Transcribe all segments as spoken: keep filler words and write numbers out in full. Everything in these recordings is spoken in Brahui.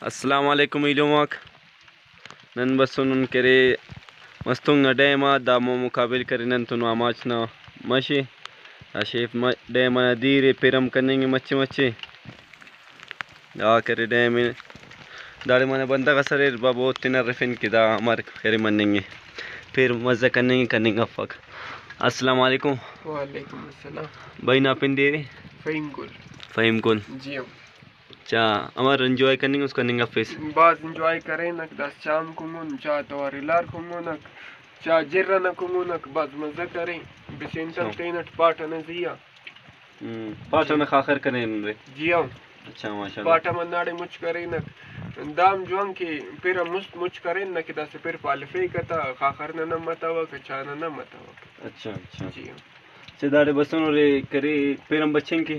السلام علیکم ایلم آک۔ نن بسنن کرے مستونگ نا ڈیم آ، دا مو مقابل کرے نن تون آماچ نا مش ءِ۔ دا شیف م-، ڈیم ئنا دیر ءِ، پِر ہم کننگ ءِ مچے مچے۔ دا کرے ڈیم ءِ۔ داڑے منہ بندغ ئس اریر، بابو تینا ہرفن کہ دا امر کرے مننگ ءِ۔ پِر مزہ کننگ ءِ، کننگ افک۔ السلام علیکم۔ وعلیکم السلام۔ بھئی نا پن دیر ءِ؟ فہیم گل۔ فہیم گل۔ جی ہم۔ چا، امر انجوائے کننگ اس، کننگ افیس؟ بھاز انجوائے کرینک، داسہ چاہ ہم کُنگن، چاہ توار الار کُنگنک، چاہ جرہ نا کُنگنک، بھاز مزہ کرین۔ بسینتو اچھا۔ تینٹ پاٹ ئنا زی آ۔ ہم، پاٹ ئنا خاخر کرین رے؟ جی ہاں۔ اچھا، ماشاءاللہ۔ پاٹ ہم ہنداڑے مچ کرینک۔ دا ہم جوان کہ پِر ہم مست مچ کرین نہ کہ داسہ پِر پالفیکہ تا، خاخر نن ہم متوکہ، چاہ نن ہم متوکہ۔ اچھا، اچھا۔ جی ہاں۔ اچھا، داڑے بسنو رے کرے پِر ہم بچنگ کے؟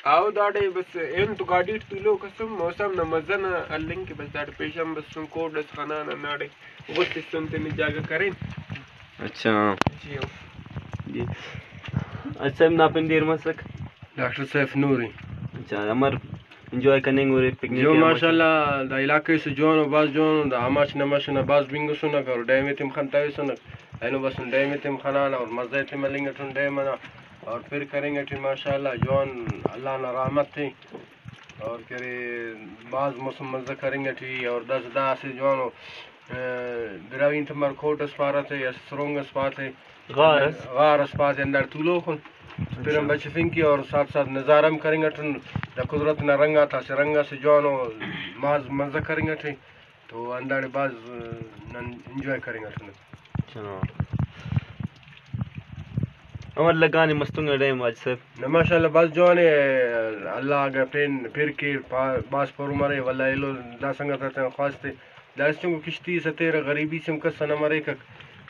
آؤ، داڑے بس اینو تو گاڈی ٹی تولوک اسن، موسم نا مزہ نا ہلنگ کہ بس داڑے پیشن بسن، کوڈ اس خنان ہنداڑے۔ غٹ تسن تینے جاگہ کرین۔ اچھا۔ جی ہو۔ جی۔ اچھا، نا پن دیر مسک؟ ڈاکٹر سیف نوری۔ اچھا، امر انجوائے کننگ اُرے پکنک جو آ؟ ماشاءاللہ، دا علاقہ سے جوان و باز جوان و، دا آماچ نا مش نا باز بنگسنک اور ڈیم تے ہم خنتویسنک۔ اینو بسن ڈیم تے ہم خنانہ اور مزہ تے ہم ہلنگ اٹن ڈیم ئنا اور پِر کرینگ اٹی ماشاءاللہ جوان اللہ نا رحمت تے۔ اور کہ ارے بھاز موسم مزہ کرینگ اٹی اور داسہ دا اسہ جوانو، آ، براہوئی انت مر کوٹ اس پارہ تے، اسہ سرونگ اس پاتے، غار اس۔ غار اس پاتے، ہنداڑے تولوکن۔ اچھا۔ پِر ہم بچفنگ کے اور ساتھ ساتھ نظارہ ہم کرینگ اٹن، دا قدرت نا رنگ آتا اسہ رنگ اسہ جوانو بھاز مزہ کرینگ اٹی۔ تو ہنداڑے بھاز، آ، نن انجوائے کرینگ اٹن۔ اچھا۔ امر لگانے مستونگ نا ڈیم حاجی صاحب؟ نہ، ماشاءاللہ بھاز جوان ءِ، اللہ اگہ پین پِر کے پا-، بھاز پر مرے، ولدا ایلو دا سنگت آتیان خواست ءِ۔ داسہ چنکو کشتی ئسے تیرہ، غریبی سے ہم کس ئنا مریکک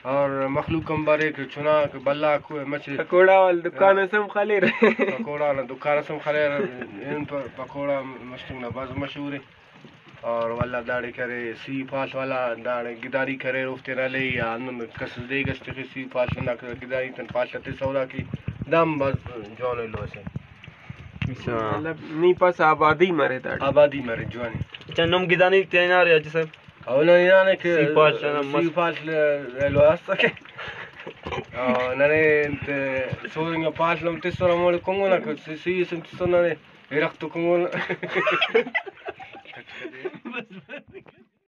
اور مخلوق ہم بریک، چناک بھلاک مچہ۔ پکوڑا وال دکان اس ہم خلیر۔ پکوڑا نا دکان اس ہم خلیر، اینو پ-، پکوڑا مستونگ نا بھاز مشہور ءِ۔ اور ولدا داڑے کرے سی پال والا داڑے گداری کریر، اوفتے ہرا لے یا ہندن کس دیگ اس تخے سی پال نا گداری تن پال تے سودا کی، دا ہم بھاز جوانو ایلو اسے۔ اچھا۔ مطلب نی پاس آبادی مرے داڑے؟ آبادی مرے جوان ءِ۔ اچھا، نم گدانی تینا ارے حاجی صاحب؟ اونا ہنانے کہ سی پال نا سی مس- پال ایلو است کہ۔ آ، ننے انت سورنگ پال نم تسر ہموڑے کنگنک سی، سی اسم تسر ننے۔ ارغ تو کمون۔